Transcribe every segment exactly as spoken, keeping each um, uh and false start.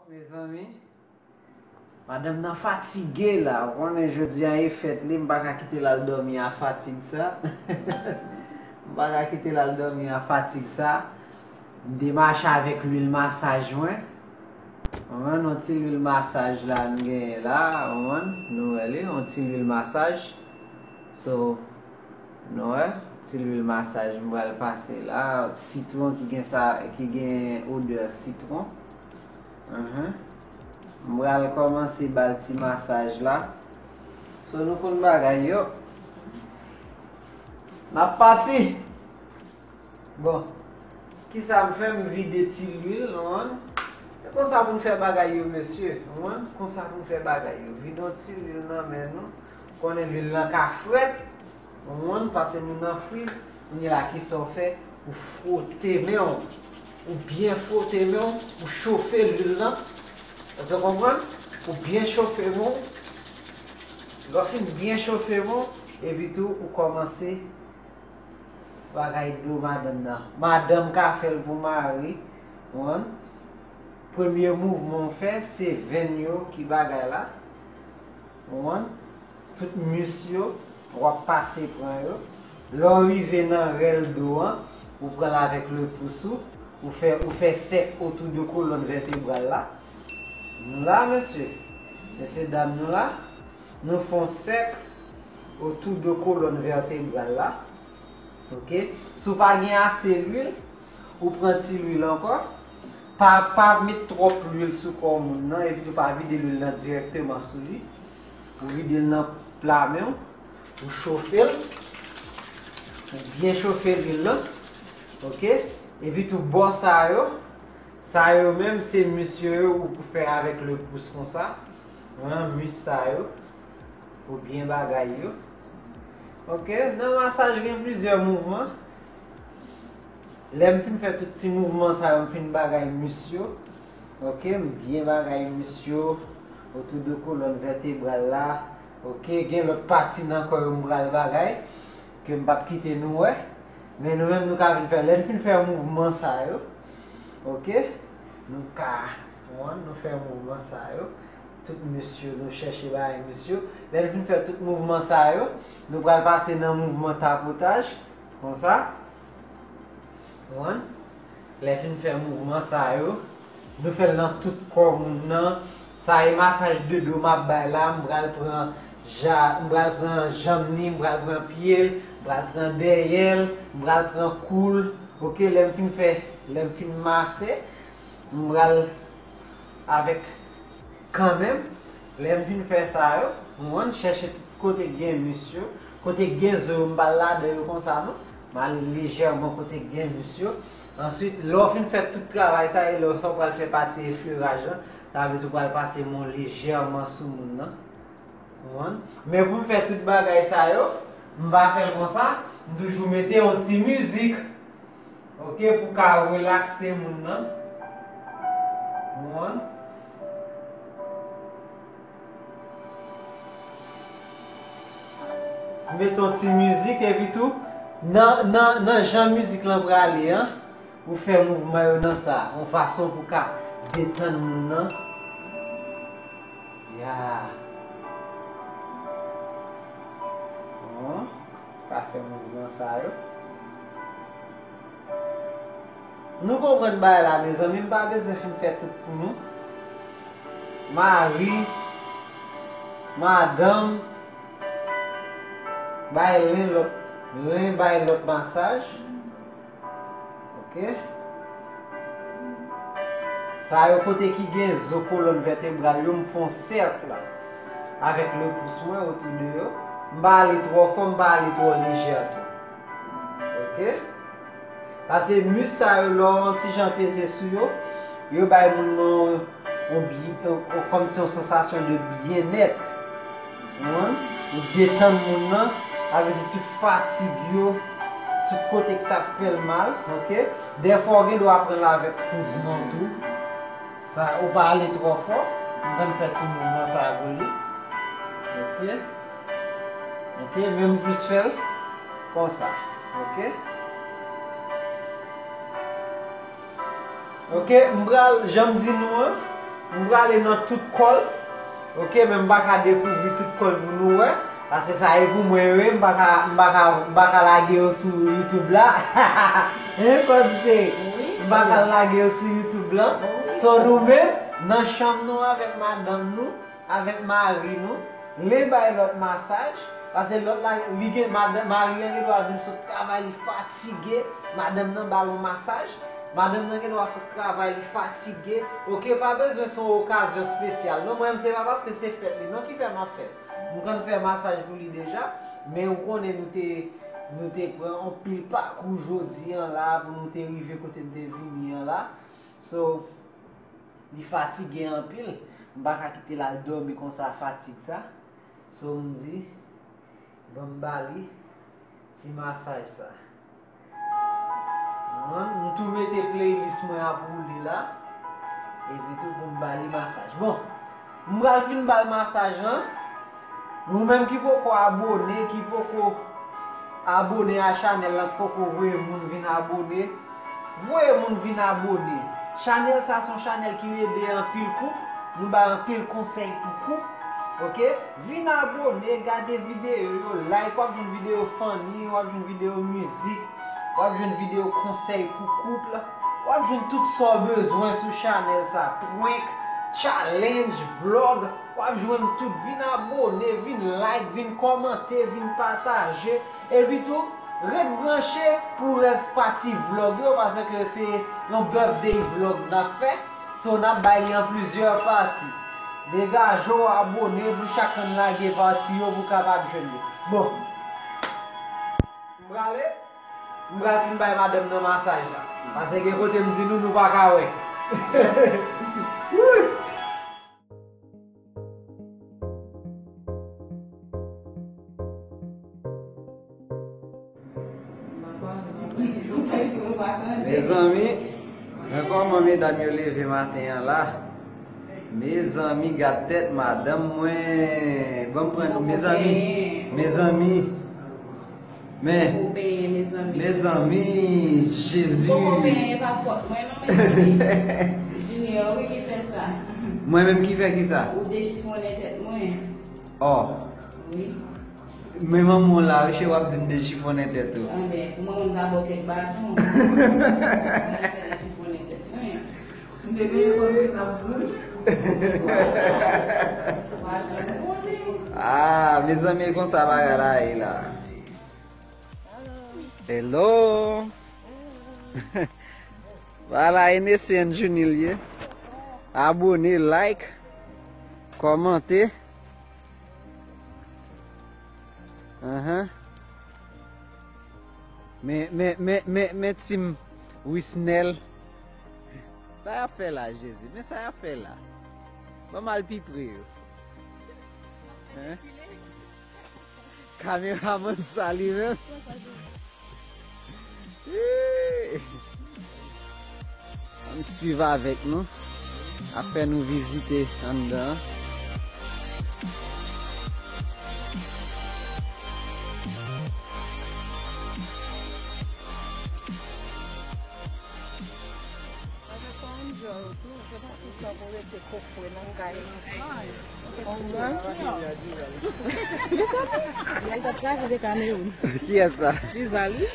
Mezanmi, madanm nan fatige la. Ou konnen jodi a e fèt li, m pa ka kite l al dòmi a fatig sa. M pa ka kite l al dòmi a fatig sa. M te mache avèk lwil masaj mwen. Ou konprann, yon ti lwil masaj la m genyen la, ou konprann, nou wè li, yon ti lwil masaj. So, nou wè, ti lwil masaj m pral pase la, sitwon ki gen sa, ki gen odè sitwon. Mhm. M pral kòmanse ba l ti masaj la. So, nou konn bagay yo. N ap pati! Bon, kisa m fè? M vide ti lwil, ou konprann? Se konsa pou n fè bagay yo, mesye, ou konprann? Konsa pou n fè bagay yo. Vide yon ti lwil nan men nou. Konnen lwil lan ka frèt, ou konprann? Paske nou nan friz. Kounye la, kisa w fè? Ou fwote men w. Ou byen fwote men w. Ou chofe lwil lan. Èske w konprann? Ou byen chofe men w. Lè w fin byen chofe men w, epi tou, ou kòmanse bagay do madanm nan. Madanm ka fè l pou mari. Ou konprann? Premye mouvman w fè, se venn yo ki bagay la. Ou konprann? Tout mis yo, w ap pase pran yo. Lè w rive nan rèl do an, ou pran l avèk le pous ou, ou fè, ou fè sèk otou de kolòn vètebral la. Nou la, mesye. Mesye dam, nou la. Nou fè yon sèk otou de kolòn vètebral la. Ok? Si w pa gen ase lwil, ou pran ti lwil ankò. Pa, pa met twòp lwil sou kò moun nan, epi tou pa vide lwil nan dirèkteman sou li. Ou vide l nan pla men w, ou chofe l, ou byen chofe lwil lan. Ok? Epi tou bò sa yo, sa yo menm se mis yo ou pou fè avèk le pous konsa. Ou konprann, mis sa yo. Pou byen bagay yo. Ok, nan masaj gen plizyè mouvman. Lè m fin fè tout ti mouvman sa yo, m fin bagay mis yo. Ok, m byen bagay mis yo. Otou de kolòn vètebral la. Ok, gen lòt pati nan kò yo m pral bagay. Ke m p ap kite nou wè. Men nou menm nou ka vin fè. Lè n fin fè mouvman sa yo. Ok, nou ka, ou konprann, nou fè mouvman sa yo. Tout mis yo, nou chèche bagay mis yo. Lè n fin fè tout mouvman sa yo, nou pral pase nan mouvman tapotaj, konsa. Ou konprann? Lè fin fè mouvman sa yo, nou fè l nan tout kò moun nan. Sa e masaj de do m ap bay la, m pral pran ja, m pral pran janm li, m pral pran pye l, m pral pran dèyè l, m pral pran kou l. Ok, lè m fin fè, lè m fin mase, m pral avèk kanmenm, lè m fin fè sa yo, m konn chèche tout kote k gen mis yo, kote k gen zo yo, m pa al ladan yo konsa non, m ale lejèman kote k gen mis yo. Answit, lè w fin fè tout travay sa, e lè w sa w pral fè pati efleraj lan, sa vle di w pral pase men w lejèman sou moun nan. Ou konprann? Men pou m fè tout bagay sa yo, m pa fè l konsa, m toujou mete yon ti mizik. Ok, pou ka relakse moun nan. Ou konprann? M mete yon ti mizik epi tou, nan, nan, nan jan mizik lan prale an, ou fè mouvman yo nan sa, yon fason pou ka detann moun nan. Ya. Bon, ka fè mouvman sa yo. Nou konprann bagay la, mezanmi, m pa bezwen fin fè tout pou nou. Mari, madanm, bay len lòt, len bay lòt masaj. Ok. Sa yo kote ki gen zo kolòn vètebral yo, m fè yon sèk la. Avèk le pous mwen otou de yo. M pa ale twò fò, m pa ale twò lejè tou. Ok. Paske mis sa yo, lè w yon ti jan peze sou yo, yo bay moun nan yon byen, yon, yon, kòmsi yon sansasyon de byennèt. Ou konprann? Ou detann moun nan, sa vle di tout fatig yo, tout kote k t ap fè l mal, ok? Dèfwa w gen dwa pran l avèk mouvman tou. Sa, ou pa ale twò fò, m konn fè ti mouvman sa pou li. Ok? Ok, men m plis fè l konsa. Ok? Ok, m pral, jan m di nou an, M prale nan tout kò l. Ok, men m pa ka dekouvri tout kò l pou nou wè. Paske sa e pou mwen yo ye, m pa ka, m pa ka, m pa ka lage yo sou YouTube la. Hein, Kòd Chéri? M pa ka lage yo sou YouTube la. So nou menm, nan chanm nou avèk madanm nou, avèk mari nou, li bay lòt masaj, paske lòt la, li gen, madanm, mari an gen dwa vin sot travay, li fatige, madanm nan ba l yon masaj, madanm nan gen dwa sot travay, li fatige, ok, pa bezwen se yon okazyon espesyal, non, mwen menm se pa paske se fèt li, non, ki fè m ap fè l, m konn fè masaj pou li deja, men ou konnen nou te, nou te pran anpil pakou jodi an la, pou nou te rive kote n te vini an la, so, Li fatige anpil, m pa ka kite l al dòmi konsa fatig sa. So m di, ban m ba li ti masaj sa. Mwen, m tou mete playlist mwen ap woule la, epi tou pou m ba li masaj. Bon, m pral fin ba l masaj lan. Ou menm ki poko abòne, ki poko abòne a chanèl lan, ki poko voye moun vin abòne, voye moun vin abòne. Chanèl sa se yon chanèl ki ede anpil koup. Nou bay anpil konsèy pou koup. Ok? Vin abòne, gade videyo yo, like, w ap jwenn videyo funny, w ap jwenn videyo mizik, w ap jwenn videyo konsèy pou koup. W ap jwenn tout sa w bezwen sou chanèl sa. Prank, challenge, vlog, w ap jwenn tout. Vin abòne, vin like, vin kòmante, vin pataje. Epi tou, ret branche pou rès pati vlog yo, paske se yon birthday vlog n ap fè. So, n ap bay li an plizyè pati. Degaje w, abòne pou chak moun lage pati yo pou w kapab jwenn yo. Bon. M prale, m pral fin bay madanm nan masaj la. Paske gen kote m di nou, nou pa ka wè. Wouy! Mezanmi, men kòman medam yo leve maten an la? Mezanmi, gad tèt madanm mwen. Ban m pran nou, mezanmi. Mezanmi. Men, mezanmi, Jezi. Poko benyen, e pa fòt mwen non, mezanmi. Junior, wi, ki fè sa. Mwen menm ki fè ki sa? Ou dechifonnen tèt mwen. Oh. Wi. Men manman w la, wi, cheri, w ap di m dechifonnen tèt ou. Anben, pou manman m ta ba w kèk baton. Mwen te dechifonnen tèt mwen. M te genyen kòm si n ap boule. Ah, mezanmi, e konsa bagay la ye la. Hello. Vwala, N S C N Junior ye. Abòne, like, kòmante. Ahan. Men, men, men, men, men Team Wisnel. Sa y ap fè la, Jezi? Men sa y ap fè la? Ban m al pi pre yo. Hein? Kameramann sa li menm. Ann swiv avèk nou. Ap fè nou vizite anndan an. Kiyès sa? Duval, wi.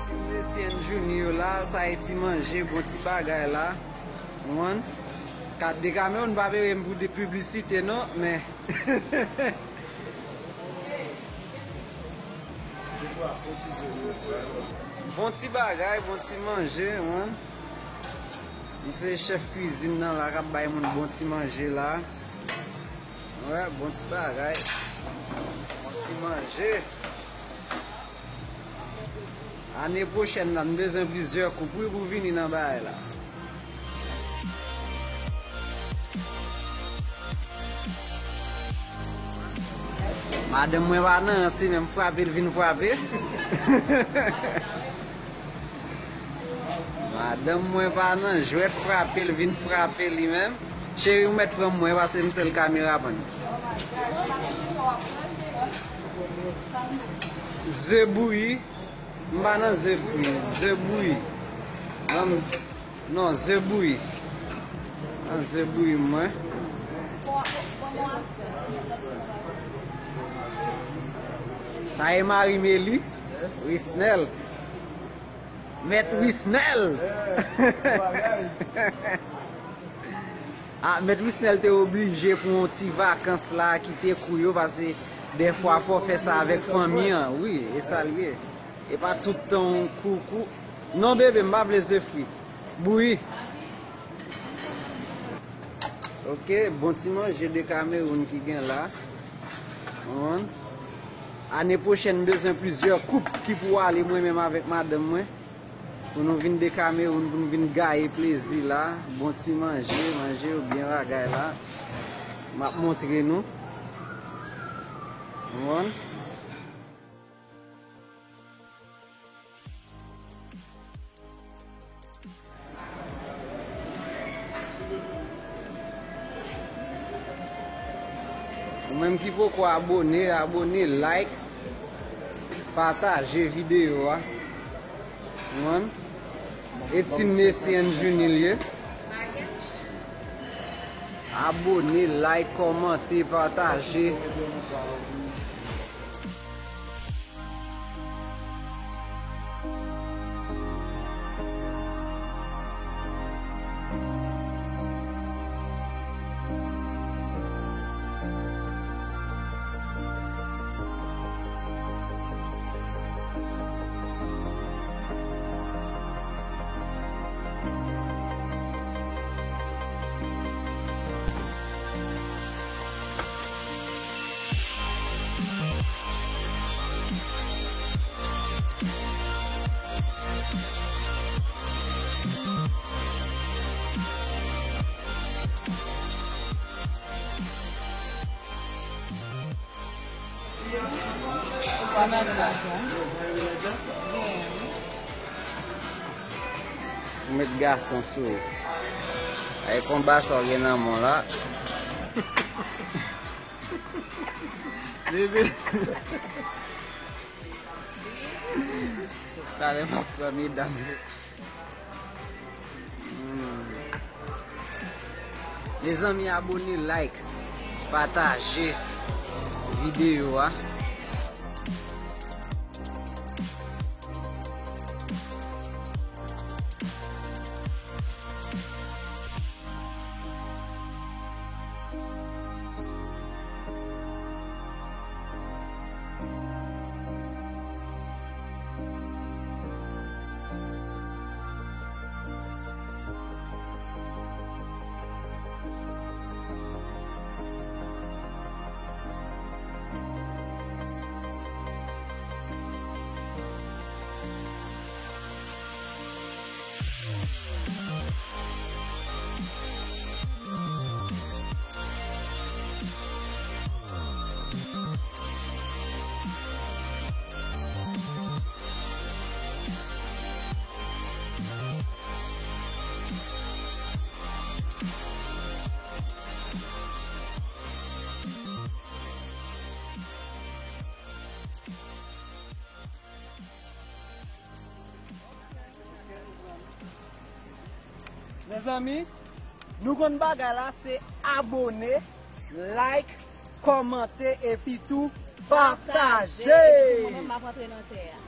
Si m te C N Junior la, sa e ti manje, bon ti bagay la. Ou konprann? Kat de Kamewoun pa peye m pou de piblisite non, men bon ti bagay, bon ti manje, ou konprann? M se chèf kwizin nan la k ap bay moun bon ti manje la. Wè, bon ti bagay. Bon ti manje. Ane pwochèn la, n bezwen plizyè koup, wi, pou vini nan bagay la. Madanm mwen pa nan, se menm frape l vin frape. Madanm mwen pa nan jwèt, frape l vin frape li menm. Cheri, ou mèt pran mwen, paske m sèl kameramann. Ze bouyi. M pa nan ze fri, ze bouyi. Ban m, non, ze bouyi. Nan ze bouyi mwen. Sa e mari Meli, Wisnel. Mèt Wisnel. Ah, Mèt Wisnel te oblije pran yon ti vakans la, kite kou yo, paske dèfwa fò fè sa avèk fanmi an. Wi, e sa l ye. E pa tout tan w kou, kou. Non, bebe, m pa vle ze fri. Bouyi. Ok, bon ti manje de Kamewoun ki gen la. Konprann? Ane pwochèn, m bezwen plizyè koup ki pou ale mwen menm avèk madanm mwen. Pou nou vin de Kamewoun, pou nou vin gaye plezi la. Bon ti manje, manje yo byen bagay la. M ap montre nou. Konprann? Ou menm ki poko abone, abone, like, pataje videyo a. Konprann? E Team Messi and Junil ye. Abone, like, kòmante, pataje. Ou pa mete lajan? Ou met gason sou ou. Ay, konba sa w gen nan men w la. Bebe. Talè m ap pran medam yo. Hmm. Mezanmi, abone, like, pataje videyo a. Mezanmi, nou konn bagay la, se abone, like, kòmante epi tou pataje. Pataje. Epi mwen menm, m ap antre nan tè a.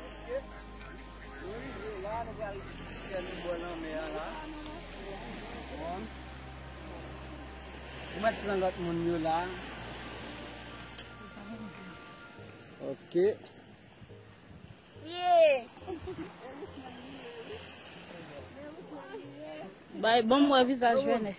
Ok. Nou rive la, nou pral fè nou bò lanmè a la. Bon. Ou mèt pran lòt moun yo la. Ok. Ye! Bay, ban m wè vizaj Vènè.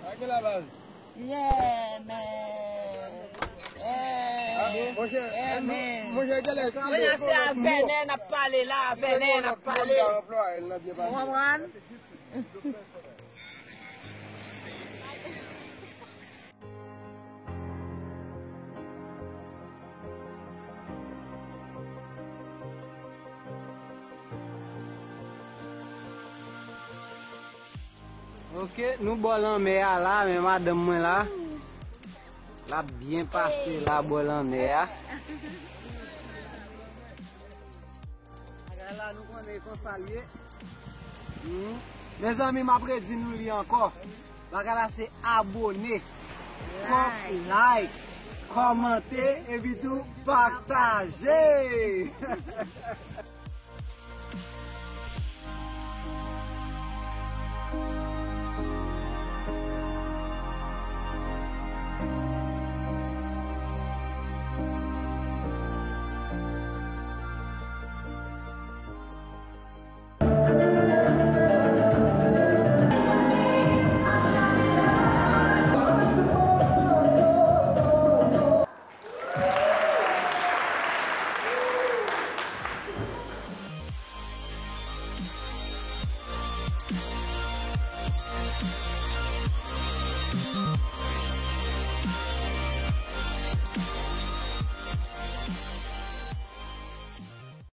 Ak la baz. Yeah, man. Monchè, monchè, genlè si Kounye a se a Vènè n ap pale la, Vènè n ap pale. Ou konprann? Ok, nou bò lanmè a la, men madanm mwen la, l ap byen pase la bò lanmè a. Bagay la nou konnen konsa l ye. Hmm. Mezanmi, m ap redi nou li ankò. Bagay la se abone, kòm, like, kòmante, epi tou pataje.